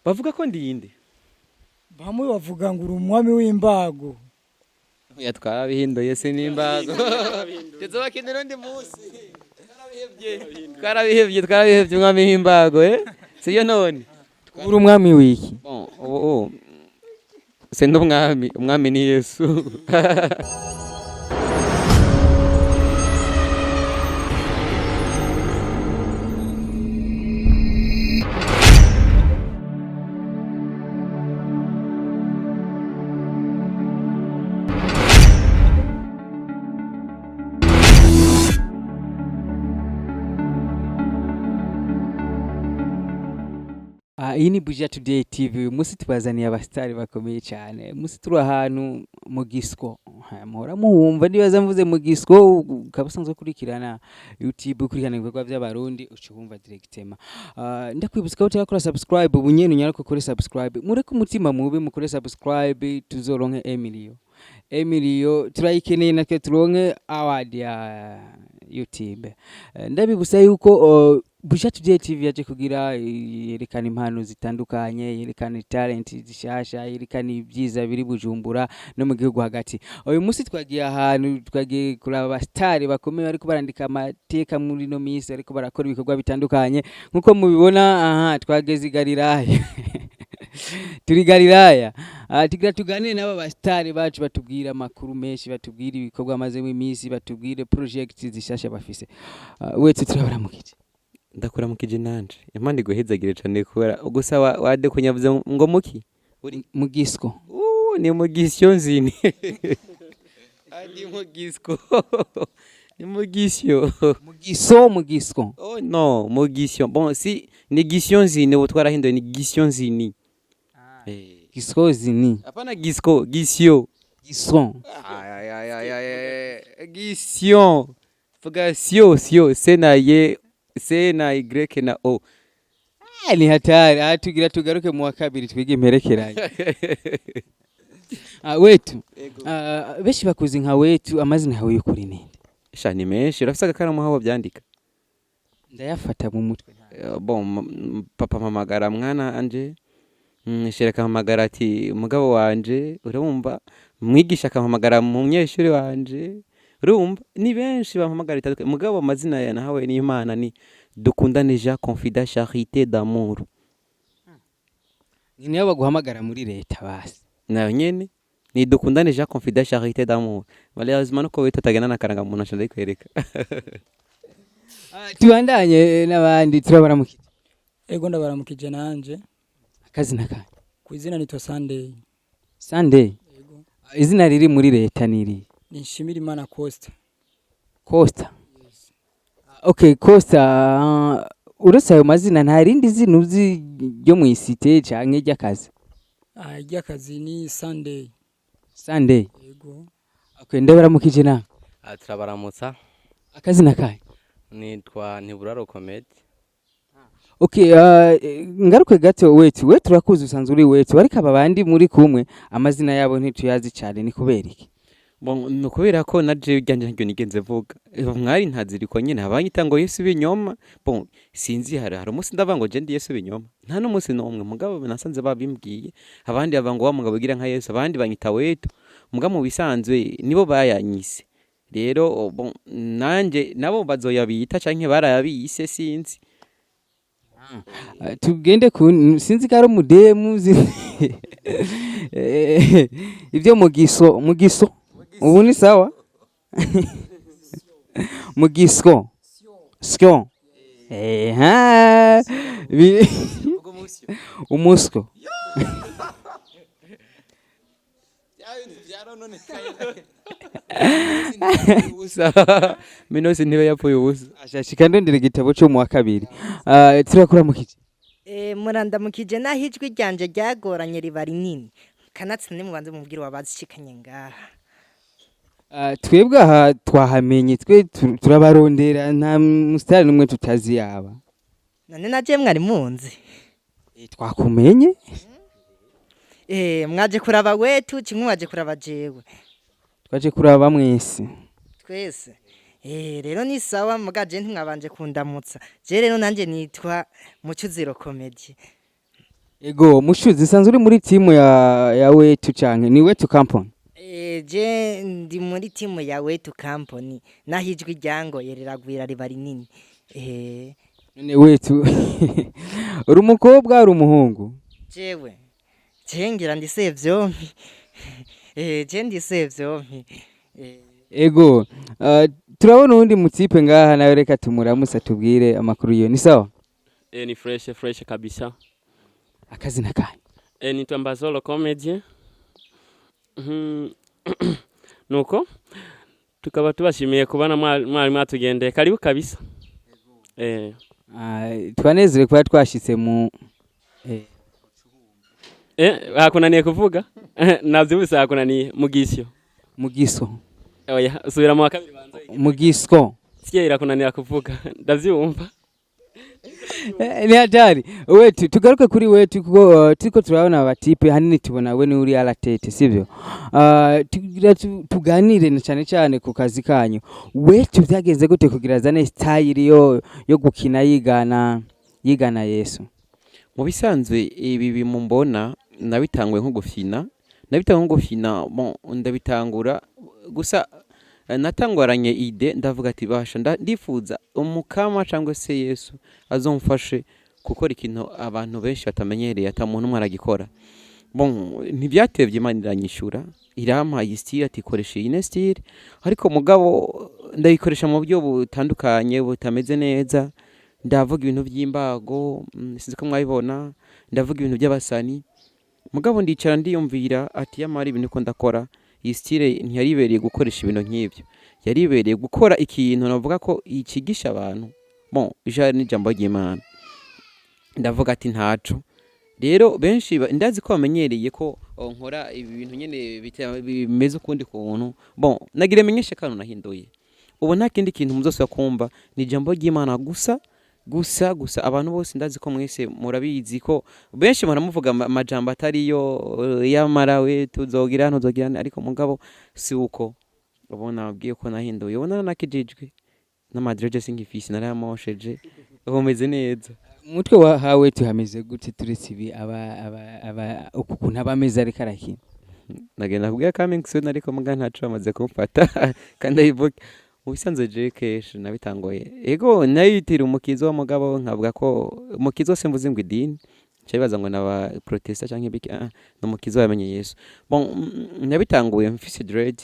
Bavuga ko ndinde? Bamwe bavuga ngo uri umwami w'imbago. Oya, twarabihinduye, sinimbago. Tuzobakenera undi munsi. Twarabihevye, twarabihevye umwami w'imbago, eh? Siyo none? Uri umwami wiki? Bon, ubu sindi umwami, umwami ni Yesu. Iyi ni Buja Today TV. Uyu munsi tubazaniye abasitari bakomeye cyane. Uyu munsi turi ahantu mu Gisco. Ha, muhora muwumva, nibaza mvuze mu Gisco, ukaba usanzwe ukurikirana YouTube, ukurikirana ibikorwa by'Abarundi, uca wumva directement. Ndakwibutsa ko utarakora subscribe, ubu nyene unyarako kuri subscribe. Mureke umutima mubi, mukore subscribe, tuzoronke emilio. Emilio turayikeneye, natwe turonke award ya YouTube. Ndabibutsa yuko Buja Today TV yaje kugira yerekana impano zitandukanye, yerekana talent zishasha, yerekana ibyiza biri Bujumbura no mu gihugu hagati. Uyu munsi twagiye ahantu, twagiye kuraba abasitari bakomeye bariko barandika amateka muri no minsi, bariko barakora ibikorwa bitandukanye nkuko mubibona. Aha twageze i Galilaya, turi Galilaya. Tugira tuganire n'aba basitari bacu, batubwire amakuru menshi, batubwire ibikorwa bamazemo iminsi, batubwire project zishasha bafise. Wetse turabaramukije. Ndakuramukije nanje, Imana iguhezagire cane kubera gusa wade kunyavuze ngo muki? Mu Gisco. Ni mu gisyo nzini. Ni mu gisco, ni mu gisyo. Mu Giso, mu Gisco. Oh no, mu gisyo. Bon, si ni gisyo nzini, ubu twarahinduye, ni gisyo nzini. Eh. Gisco zini. Hapana gisco, gisyo. Giso. Ay, ay, ay, ay, ay, gisyo. Vuga syo, syo, C na ye, C na Y na O. Ni hatari. Tugira tugaruke mu wa kabiri twige imperekeranye. Wetu, benshi bakuzi nka Wetu, amazina yawe y'ukuri ninde? Sha, ni menshi. Urafise agakaramu aho bavyandika? Ndayafata mu mutwe. Bon, papa mpamagara mwana anje, shere akampamagara ati umugabo wanje, urumva, mwigisha akampamagara munyeshuri wanje, urumva ni benshi bampamagara bitandukanye. Mugabo amazina ya nahawe n'Imana ni Dukundane Jean Confida Charité d'amour. Ni niyo baguhamagara muri leta basi? Nayo nyene ni Dukundane Jean Confida Charité d'amour. Malheureusement nuko wita atagenda na karangamuntu nca ndayikwereka. Tubandanye n'abandi, turabaramukije. Ego, ndabaramukije nanje. Akazina kanyu? Ku izina nitwa Sunday. Sunday? Ego. Izina riri muri leta niri? Ni Nshimira Imana Costa. Costa. Okay, Costa, uretse ayo mazina nta rindi zina uzi ryo mu isite canke ry'akazi? Iry'akazi ni Sunday. Sunday. Ego. Okay, ndabaramukije nawe. Turabaramutsa. Akazina kanyu? Nitwa Ntiburaro Comedy. Okay, ngaruke gato. Wetu, we turakuzi, usanzwe uri Wetu, ariko aba bandi muri kumwe amazina yabo ntituyazi cyane, ni kubera iki? Bon, ni ukubera ko na jewe iryanjye ntaryo nigenze vuga. Mwari ntaziriko nyene abanyita ngo Yesu ibinyoma. Bon, sinzi, hari umunsi ndavuga ngo je ndi Yesu ibinyoma? Nta n'umunsi n'umwe. Mugabo nasanze babimbwiye, abandi bava ngo wa mugabo ugira nka Yesu, abandi banyita Wetu. Mugabo mu bisanzwe nibo bayanyise rero. Oh, bon, nanje nabo bazoyabita canke barayabise, sinzi. Tugende ku sinzi ko ari umudemu ibyo mugiso, mugiso ubu ni sawa, mugisco syo, ha umusco. Ubusa minose ntibe yapfuye ubusa. Ashashika ndondera igitabo cyo mu wa kabiri. Turakuramukije. Murandamukije, naho ijwi ryanje ryagoranye riba rinini. Kanatsi mubanze mubwire wabazishikanye ngaha. Twebwe aha twahamenye, twe turabarondera, nta musitari n'umwe tutazi yaba. None naje mwari munzi? Twakumenye. Mwaje kuraba Wetu kimwe, mwaje kuraba jewe? Twaje kuraba mwese. Twese. Rero ni sawa, muga je ntimwabanje kundamutsa. Je rero nanje nitwa Mucuziro Comedy. Ego Mushuzi, isanzwe uri muri timu ya Wetu canke ni Wetu Company? Je ndi muri timu ya Wetu Company, naho ijwi ryangoye riragwira riba rinini. None Wetu, uri umukobwa, uri umuhungu? Jewe je ngira ndi vyompi. Je ndi vyompi. Ego, turabona uwundi mutipe ngaha nawe, reka tumuramutse atubwire amakuru yiwe. Ni sawa? Ni fresh fresh kabisa. Akazina kanyu? Nitwa Mbazolo Comedy. Nuko tukaba tubashimiye kubona mwari mwatugendeye. Karibu kabisa. Twanezerewe kuba twashitse mu Hakunaniye kuvuga? Navyibutse, hakunaniye mugisyo. Mugiso. Oya, subira mu wa kabiri banza. Mugisco. Siye irakunanira kuvuga. Ndavyumva. Ni hatari. Wetu, tugaruke kuri Wetu kuko turiko turabona abatipe hanini, tubona we ni uri aratete, sivyo? Tugira tuganire na cyane cyane ku kazi kanyu. Wetu, byagenze gute kugira azane style yo gukina yigana Yesu? Mu bisanzwe ibi bimumbona nabitanguye nko gufina, nabitanguye nko gufina. Bon, ndabitangura gusa, natangwaranye idée, ndavuga ati basha ndifuza umukama cyangwa se Yesu azomfashe gukora ikintu abantu benshi batamenyereye, ata muntu umwe aragikora. Bon, ntibyatevye Imana iranyishura, irampa iyi style, ati koresha iyi style. Ariko mugabo ndayikoresha mu buryo butandukanye butameze neza. Ndavuga ibintu by'imbago, sinzi ko mwabibona, ndavuga ibintu by'abasani. Mugabo ndicara ndiyumvira ati yamara ibintu ko ndakora iyi style ntiyaribereye gukoresha ibintu nk'ibyo, yaribereye gukora ikintu navuga ko ikigisha abantu. Bon, ijari n'ijambo ry'Imana. Ndavuga ati ntaco rero, benshi ndazi ko bamenyereye ko nkora ibi bintu nyene bimeze ukundi kuntu. Bon, nagira menyeshe kano nahinduye. Ubu nta kindi kintu muzosubira kumva, ni ijambo ry'Imana gusa gusa gusa. Abantu bose ndazi ko mwese murabizi ko benshi muramuvuga amajambo atariyo, yamara we tuzogira ntuzogira, ariko mugabo si uko. Ubu nababwiye ko nahinduye, ubu naranakijijwe n'amadreje sinkifisi, narayamosheje, ubu meze neza. Umutwe wahawe tuhameze gute turetse ibi aba uku kuntu aba ameze ariko arakina? Nagenda kubwira coming soon, ariko muga ntaco bamaze kumfata kandi ayivuge. Mu bisanzwe je kenshi nabitangoye, ego nayitira umukizo w'umugabo, nkavuga ko umukizo se mvuze ngo idini nca bibaza ngo naba protesta canke biki. Ah, ni umukizo yamenye Yesu. Bon, nabitanguye mfise dread,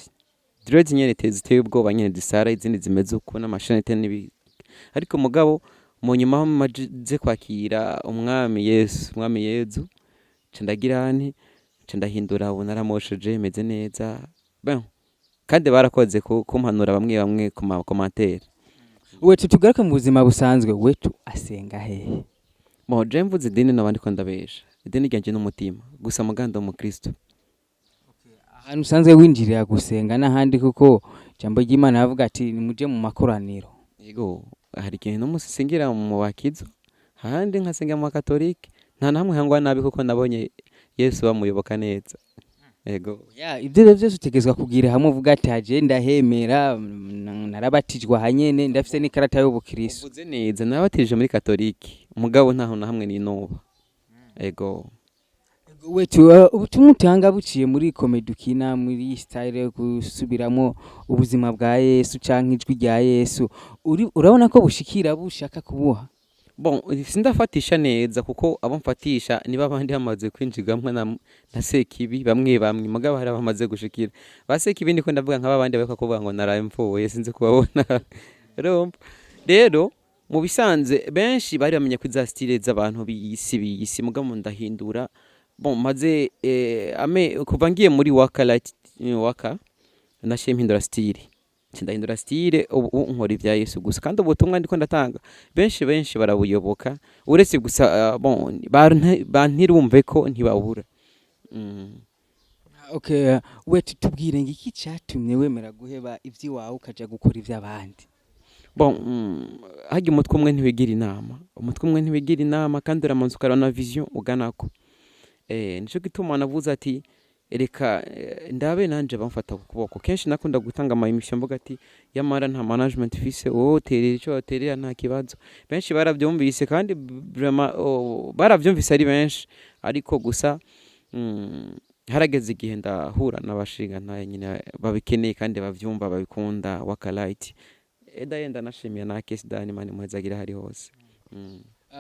dread nyene ziteye ubwoba nyene, zisara izindi zimeze uko n'amashenete n'ibi. Ariko mugabo mu nyuma aho maze kwakira umwami Yesu, umwami Yezu, nca ndagira nti nca ndahindura. Ubu naramosheje, meze neza. Bon, kandi barakoze kumpanura bamwe bamwe ku ma commentaire. Wetu, tugaruke mu buzima busanzwe. Wetu asenga hehe? Bon, je mvuze idini noba ndiko ndabesha. Idini ryanje n'umutima gusa, muganda w'umukristo. Ahantu usanzwe winjirira gusenga n'ahandi, kuko ijambo ry'Imana bavuga ati nimuje mu makoraniro. Yego, hari igihe n'umunsi nsengera mu bakizo, ahandi nkasenga mu bakatolike. Nta na hamwe hangwa nabi kuko nabonye Yesu bamuyoboka neza. Yego. Ya, ibyo rero byose utegerezwa kugira hamwe uvuga ati haje ndahemera, narabatijwe ahanyene, ndafise n'ikarata y'ubukristo. Uvuze neza, nabatije muri katolike, mugabo ntaho na hamwe ninuba. Yego. Wetu, ubutumwa utanga buciye muri comedy ukina, muri style yo gusubiramo ubuzima bwa Yesu canke ijwi rya Yesu, urabona ko bushikira bushaka kubuha? Bon, sindafatisha neza kuko abo mfatisha niba abandi bamaze kwinjirwamwo na sekibi bamwe bamwe. Mugabo hari abamaze gushikira ba sekibi, niko ndavuga nk'aba bandi bariko kuvuga ngo naraye mvuye, sinzi kubabona. Urumva rero, mu bisanzwe benshi bari bamenye ko za style z'abantu b'iyisi, mugabo ndahindura. Bon, maze ame kuva ngiye muri Waka Light Waka, nashiye mpindura style. Nca ndahindura style, ubu nkora ibya Yesu gusa, kandi ubutumwa ndiko ndatanga benshi benshi barabuyoboka, uretse gusa bon bantirumve ko ntibabura. Okay, wetu, tubwire ngo iki catumye wemera guheba ivy'iwawe ukaja gukora ivy'abandi? Bon, harya umutwe umwe ntiwigira inama, umutwe umwe ntiwigira inama, kandi uramanza ukaraba na vision uganako. Nico gituma navuze ati Reka ndabe nanje bamfata ku kuboko. Kenshi nakunda gutanga ama émission mvuga ati yamara nta management fise, wowe uterera ico waterera, nta kibazo. Benshi baravyumvise kandi vraiment, oh, baravyumvise ari benshi. Ariko gusa harageze igihe ndahura n'abashinga ntaye nyine babikeneye kandi bavyumva, babikunda Wakalight. Eda yenda nashimiye na Kesi Dani, mani muhezagira hari hose.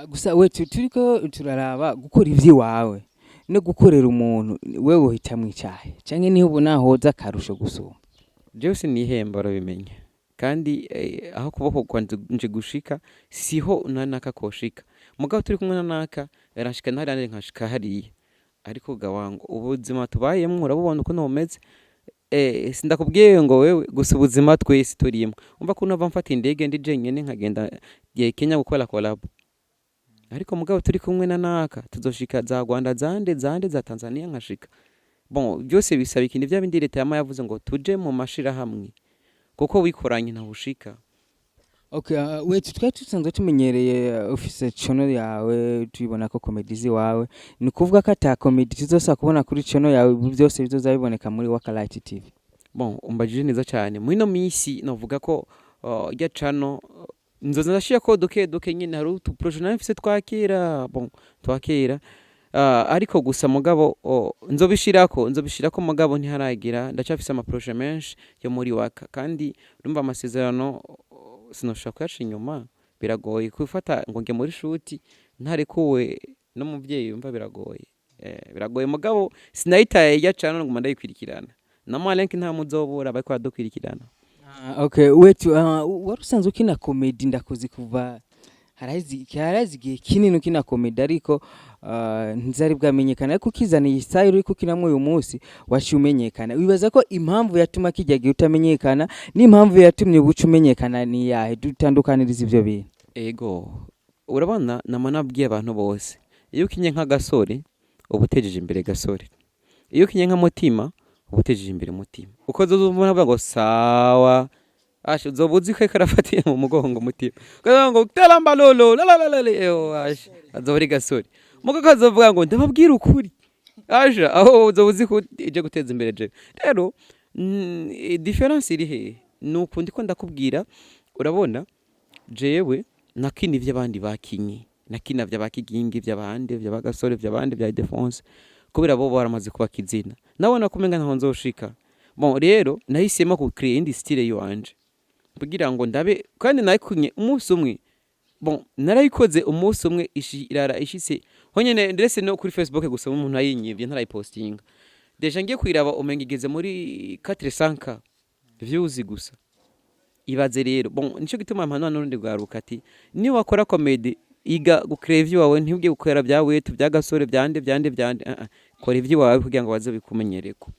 Gusa we turiko turaraba gukora ivy'iwawe no gukorera umuntu, wewe uhitamwo icahe, canke niho ubona hoza akarusho gusumba? Jewe sinihemba, urabimenya. Kandi aho kuboko kwanje nje gushika siho na naka koshika. Mugabo turi kumwe na naka yarashika ntari nanje nkashika hariya. Ariko gawango ubuzima tubayemwo urabubona ukuntu bumeze. Sindakubwiye ngo wewe gusa, ubuzima twese turimo. Umva ko nava mfata indege ndi jenyene nkagenda Kenya gukora collab, ariko mugabo turi kumwe na naka tuzoshika za Rwanda, zande zande, za Tanzania nkashika. Bon, byose bisaba ikintu bya bindi leta yama yavuze ngo tuje mu mashirahamwe, kuko wikoranye ntawushika. Okay, we twari dusanzwe tumenyereye ufise channel yawe, tubibona ko comedy ziwawe. Ni ukuvuga ko ata comedy tuzosaba kubona kuri channel yawe, ubu byose bizoza biboneka muri Wakalight TV? Bon, umbajije neza cyane. Muri ino minsi novuga ko irya channel nzoza ndashira ko duke duke nyine. Hari utu projet nari mfise twakera, bon, twakera, ariko gusa mugabo nzobishirako mugabo ntiharagira. Ndacafise ama projet menshi yo muri Waka, kandi urumva amasezerano sinoshobora kuyaca inyuma. Biragoye gufata ngo nge muri shoot ntarekuwe n'umuvyeyi, yumva biragoye, biragoye. Mugabo sinayitaye irya channel, nguma ndayikwirikirana na malenki, nta muzobura bariko baradukwirikirana. Okay, wetu wari usanzwe ukina comedy, ndakuzi kuva haraheze igihe kinini ukina comedy, ariko ntizari bwamenyekana. Ariko ukizana iyi style uriko ukinamwo uyu munsi, waciye umenyekana. Wibaza ko impamvu yatuma kijya gihe utamenyekana n'impamvu yatumye ubuca umenyekana ni iyahe? Dutandukaniriza ivyo bintu. Ego, urabona nama nabwiye abantu bose: iyo ukinye nk'agasore uba utejeje imbere gasore, iyo ukinye nka mutima uba utejeje imbere mutima. Uko uzoza avuga ngo sawa asha, uzoba uzi ko ariko arafatiye mu mugongo mutima. Ukavuga ngo taramba lolo lalalala, eyo asha, azoba ari gasore. Mugo kazovuga ngo ndababwira ukuri, asha, aho uzoba uzi ko ije guteza imbere je. Rero différence iri hehe? Nuko ndiko ndakubwira, urabona jewe nakina ivy'abandi bakinye, nakina vy'abakigingi, vy'abandi, vy'abagasore, vy'abandi, vya Defense, kubera bo baramaze kubaka izina, nabona ko umenga ntaho nzoshika. Bon, rero nahisemo ku créer indi style yiwanje kugira ngo ndabe. Kandi nayikunye umunsi umwe, bon, narayikoze umunsi umwe, irara ishitse honyene ndetse no kuri Facebook gusa umuntu ayinyivye ntarayipostinga. Déjà ngiye kuyiraba umenga igeze muri 400 views gusa. Ibaze rero. Bon, nico gituma mpanura n'urundi rwaruka ati niba wakora comedy, iga gucréer ivy'iwawe, ntibwe gukora bya wetu, bya gasore, byande byande byande. Kora ivy'iwawe kugira ngo baze bikumenyereko.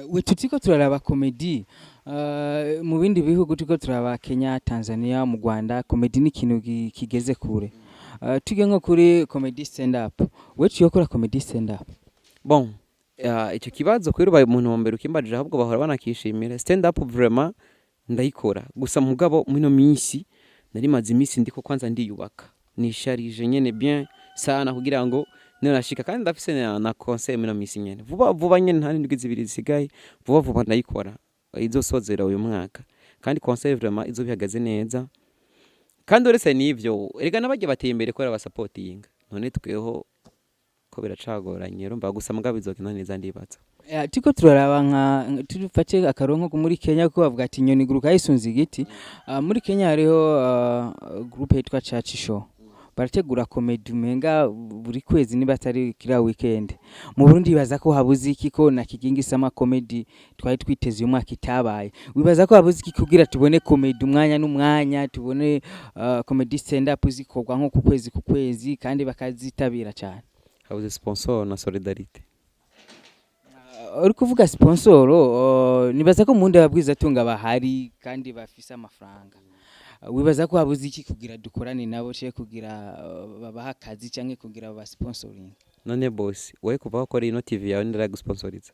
We turiko turaraba comedy mu bindi bihugu, turiko turaraba Kenya, Tanzania, mu Rwanda, comedy ni ikintu kigeze kure. Tuge nko kuri comedy stand up, we tuyokora comedy stand up? Bon, icyo kibazo kuri ubaye umuntu wa mbere ukimbajije, ahubwo bahora banakishimira. Stand up vraiment ndayikora gusa, mugabo muri ino minsi nari maze iminsi ndiko kwanza ndiyubaka, nisharije nyene bien sana kugira ngo niyo nashika. Kandi ndafise na concert muri ino minsi nyene, vuba vuba nyene, nta n'indwi 2 zisigaye. Vuba vuba ndayikora, izosozera uyu mwaka. Kandi concert vraiment izo bihagaze neza. Kandi uretse n'ivyo, erega n'abarya bateye imbere kubera basapotinga. None tweho ko biracagoranye? Urumva gusa mugabo bizogenda neza, ndibaza. Turiko turaraba nka tufate akaronko ko muri Kenya, ko bavuga ati inyoni iguruka yisunze igiti. Muri Kenya hariho groupe yitwa Church Show, barategura comedy umenga buri kwezi niba atari kila weekend. Mu Burundi bibaza ko habuze iki, ko na Kigingi Summer Comedy twari twiteze uyu mwaka itabaye? Wibaza ko habuze iki kugira tubone comedy umwanya n'umwanya, tubone comedy stand up zikorwa nko ku kwezi ku kwezi kandi bakazitabira cyane? Habuze sponsor na solidarité. Uri kuvuga sponsor, nibaza ko mu ababwiza tunga bahari kandi bafise amafaranga. Wibaza ko habuze iki kugira dukorane nabo, cye kugira babaha akazi canke kugira baba sponsoring? None boss, wowe kuva wakora ino TV yawe ndaragusponsoriza?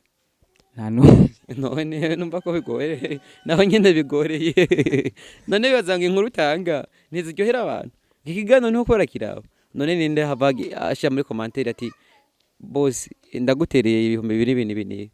Nta n'umwe. None numva ko bigoreye, naho nyene bigoreye. None bibaza ngo inkuru utanga ntiziryohera abantu? Iki kiganiro niho ukora kiraba. None ninde hava ashira muri commentaire ati Boss, ndagutereye 2000 ibi n'ibi n'ibi,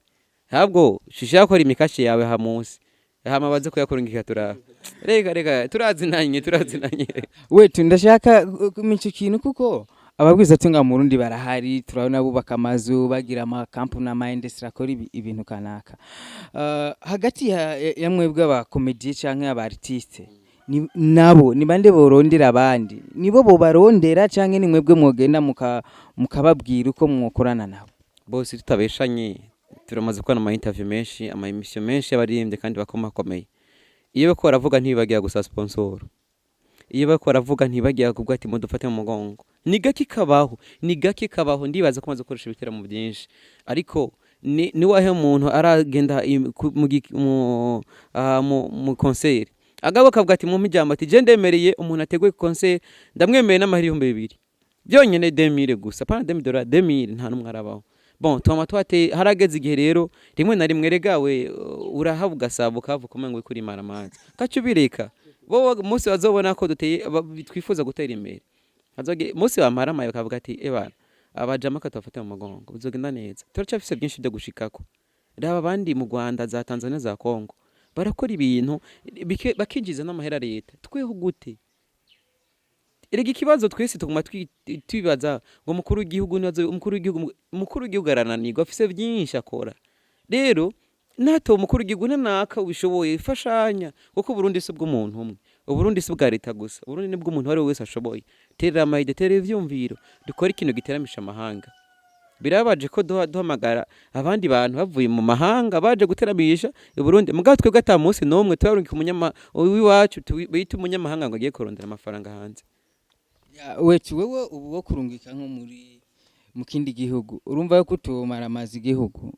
ntabwo shishaka gukora imikashe yawe ha munsi, hama baze kuyakurungika. Turaba, reka reka, turazinanye, turazinanye. Wetu, ndashaka kumenya icyo kintu, kuko ababwizatunga mu Burundi barahari, turabona bubaka amazu, bagira amakampuni, ama industry akora ibintu kanaka. Hagati ya mwebwe abakomediye canke aba artiste nabo ni bande borondera abandi? Nibo bobarondera canke ni mwebwe mwogenda mukababwira uko mwokorana nabo? Bose tutabeshanye, turamaze kubona ama interview menshi, ama émission menshi y'abaririmbyi kandi bakomakomeye. Iyo bariko baravuga ntibagira gusa sponsor, iyo bariko baravuga ntibagira kuvuga ati mudufate mu mugongo. Ni gake kabaho, ni gake kabaho. Ndibaza ko maze gukoresha ibiteramo byinshi, ariko ni wahe muntu aragenda mu concert agabo akavuga ati mumpe ijambo, ati je ndemereye umuntu ateguye concert, ndamwemereye n'amahera 2000 byonyene, 2000 gusa, pana 2000 dollars, 2000. Nta n'umwe arabaho. Bon, twama twate harageze igihe rero rimwe na rimwe regawe urahaba ugasaba ukavuga umengo uriko urimara amazi, ugaca ubireka. Bo umunsi bazobona ko duteye twifuza gutera imbere, munsi bamara amaye bakavuga ati ebana abajama katubafate mu mugongo, bizogenda neza. Turacafise byinshi byo gushikako. Raba abandi mu Rwanda, za Tanzania, za Congo, barakora ibintu bakinjiza n'amahera leta. Tweho gute? Erega ikibazo twese tuguma twibaza ngo umukuru w'igihugu niwe umukuru w'igihugu arananirwa, afise byinshi akora. Rero nato umukuru w'igihugu nanaka ubishoboye fashanya, kuko Uburundi si ubw'umuntu umwe, Uburundi si ubwa leta gusa, Uburundi ni bw'umuntu uwo ari we wese ashoboye. Terera ama idées, terera ivyumviro, dukore ikintu giteramisha amahanga. Birababaje ko duhamagara abandi bantu bavuye mu mahanga baje guteramisha i Burundi, mugabo twebwe ata munsi n'umwe turarungika umunyama w'iwacu bita umunyamahanga ngo agiye kurondera amafaranga hanze. Ya, wetu, wewe ubu wo kurungika nko muri mu kindi gihugu, urumva yuko utomara amazi igihugu?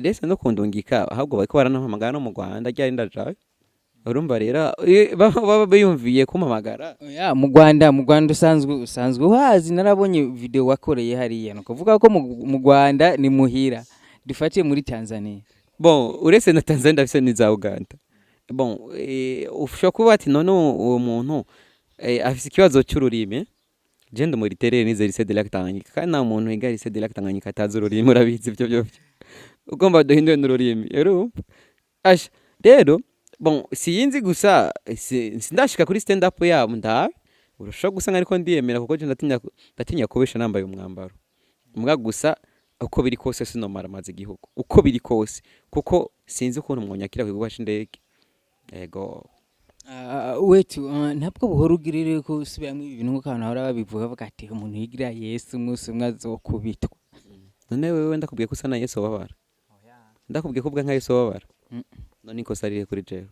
Rese no kundungika, ahubwo bariko baranampamagara no mu Rwanda ryari ndajayo. Urumva rero baba biyumviye kumpamagara. Oya, mu Rwanda usanzwe uhazi, narabonye video wakoreye hariya. Ni ukuvuga ko mu Rwanda ni muhira, dufatiye muri Tanzania. Bon, uretse na Tanzania ndafise n'iza Uganda. Bon, ushobora kuba ati none uwo muntu afise ikibazo cy'ururimi. Je ndi muri terere, nize lycée de lac Tanganyika, kandi nta muntu wiga lycée de lac Tanganyika atazi ururimi. Urabizi ibyo byo ugomba duhindure n'ururimi, urumva asha. Rero bon, siyinzi gusa sindashika kuri stand up yabo ndabe, urashobora gusanga ariko ndiyemera, kuko je ndatinya kubesha nambaye umwambaro mbwa. Gusa uko biri kose sinomara amazi igihugu, uko biri kose, kuko sinzi ukuntu mwonyakira ku kibuga c'indege. Ego. Wetu, ntabwo buhora ugirire ko usubiramo ibintu nk'uko abantu bahora babivuga, bavuga ati umuntu yigira Yesu umunsi umwe azokubitwa. None wewe ndakubwiye ko usa na Yesu wababara? Ndakubwiye ko ubwa nka Yesu wababara? Mm. None ikosa riri kuri jewe?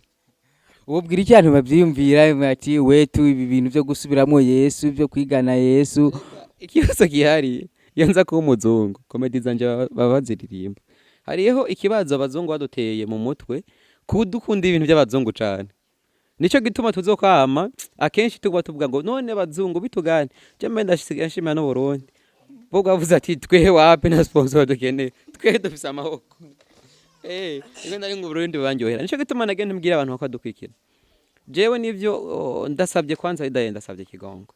Ubwira icyo babyiyumvira ati wetu ibi bintu byo gusubiramo Yesu, byo kwigana Yesu. Ikibazo gihari, iyo nza kuba umuzungu, comédie zanje baba baziririmba. Hariho ikibazo abazungu baduteye mu mutwe, kudukunda ibintu by'abazungu cane. Nico gituma tuzokwama akenshi tuba tuvuga ngo none abazungu bitugane. Je mbe ndashisigaye nshimira n'Uburundi bo bwavuze ati twe wapi, na sponsor dukeneye, twe dufise amaboko. Rimwe na rimwe Uburundi bubanyohera. Nico gituma nagenda mbwira abantu bakadukwikira. Jewe nivyo, oh, ndasabye kwanza idaye, ndasabye kigongo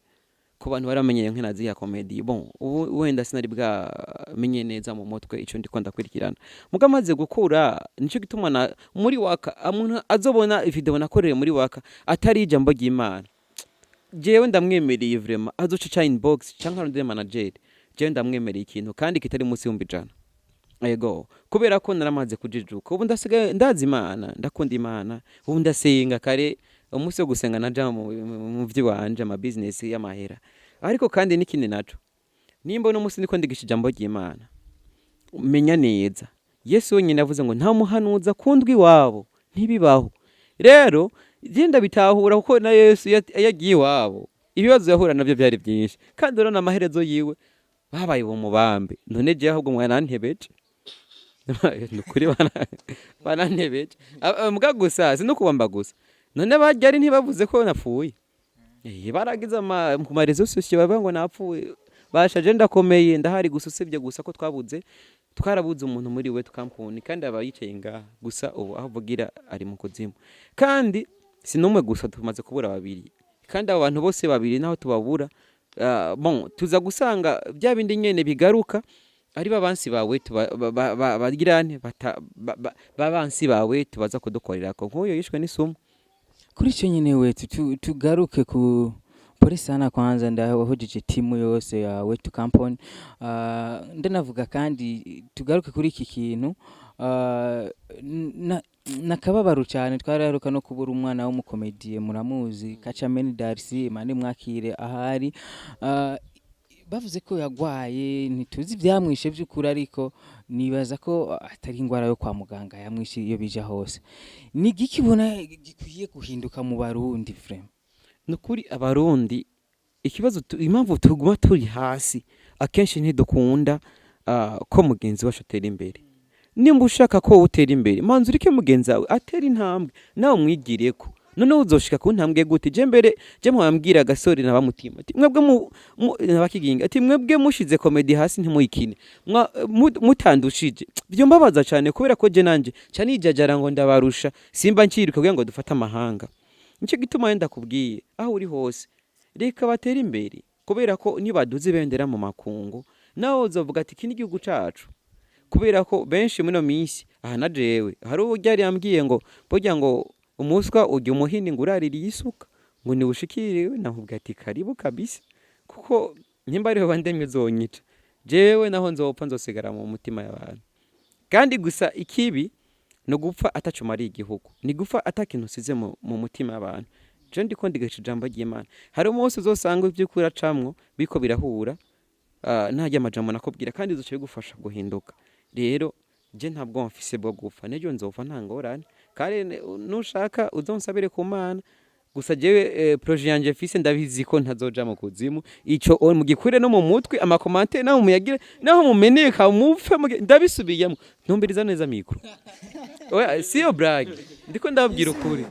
ku bantu baramenyeye nkina ziya comédie. Bon, ubu wenda sinari bwamenye neza mu mutwe ico ndiko ndakurikirana, muga amaze gukura. Nico gituma na muri waka umuntu azobona video nakoreye muri waka atari ijambo ry'Imana, jewe ndamwemereye vraiment azoca ca inbox canke arondere manager. Jewe ndamwemereye ikintu kandi kitari munsi y'100,000. Ego, kubera ko naramaze kujijuka, ubu ndasigaye ndazi Imana, ndakunda Imana, ubu ndasenga kare. Umunsi wo gusenga naja mu vy'iwanje, ama business y'amahera. Ariko kandi n'ikindi naco, nimba uno munsi ndiko ndigisha ijambo ry'Imana, menya neza Yesu wenyine yavuze ngo nta muhanuzi akundwa iwabo, ntibibaho. Rero je ndabitahura, kuko na Yesu yagiye iwabo ibibazo yahura navyo byari byinshi, kandi urabona amaherezo yiwe babaye mubambe. None jewe ahubwo mwanantebeje, nukuri banantebeje. Mbwa gusa si no kubamba gusa, none baryari ntibavuze ko napfuye? Baragize ku ma réseaux sociaux bavuga ngo napfuye. Bashaje, ndakomeye, ndahari. Gusa usibye gusa ko twabuze, twarabuze umuntu muri we tukampuni, kandi aba yicaye ngaha. Gusa ubu aho avugira ari mu kuzimu. Kandi si n'umwe gusa, tumaze kubura babiri, kandi abo bantu bose babiri naho tubabura, bon, tuza gusanga bya bindi nyene bigaruka. Ari babansi bawe bagirane babansi bawe tubaza kudukorerako nk'uyo yishwe n'isumu. Kuri icyo nyine wetu tugaruke ku polisi sana. Kwanza ndahujije timu yose ya Wetu Company. Ndanavuga kandi tugaruke kuri iki kintu nakababaro cyane. Twaraheruka no kubura umwana w'umukomediye, muramuzi, Kacameni Darcy, Imana imwakire ahari. Bavuze ko yagwaye, ntituzi ibyamwishe by'ukuri, ariko nibaza ko atari indwara yo kwa muganga yamwishe. Iyo bija hose, ni igiki ubona gikwiye guhinduka mu Barundi vraiment? Nukuri Abarundi ikibazo impamvu tuguma turi hasi, akenshi ntidukunda ko mugenzi wacu atera imbere. Nimba ushaka ko utera imbere, manza ureke mugenzi wawe atera intambwe, nawe umwigireko. Noneho uzoshika ku ntambwe gute? Je mbere je mwambwira agasore na bamutima ati mwebwe nabakiginga ati mwebwe mushize comedy hasi ntimuyikine, mutandushije byo mbabaza cyane, kubera ko je nanje ca nijajara ngo ndabarusha, simba nkiruka kugira ngo dufate amahanga. Nicyo gituma wenda kubwiye, aho uri hose reka batere imbere, kubera ko nibaduze ibendera mu makungu, nawe uzovuga ati iki ni igihugu cacu. Kubera ko benshi muri ino minsi aha na jewe hari uburyo yari yambwiye ngo burya ngo umuswa ujya umuhini ngo uraririye isuka ngo niwushikiriwe, namubwira ati karibu kabisa, kuko nimba ariho bandemye uzonyica jewe, naho nzopfa nzosigara mu mutima y'abantu. Kandi gusa ikibi ni ugupfa ataco umariye igihugu, ni gupfa atakintu usize mu mutima y'abantu. Je ndiko ndigisha ijambo ry'Imana. Hari umunsi uzosanga ivyo uriko uracamwo biriko birahura ntarya amajambo nakubwira, kandi bizoca bigufasha guhinduka. Rero je ntabwo mfise bwo gupfa, n'ejo nzopfa nta ngorane. Kandi nushaka uzonsabire ku Mana gusa. Jewe projet yanje mfise, ndabizi ko ntazoja mu kuzimu. Ico mugikure no mu mutwe. Ama commentaires naho muyagire, naho mumeneka mupfe, ndabisubiyemo, ntumbiriza neza micro. Oya, siyo blague, ndiko ndababwira ukuri.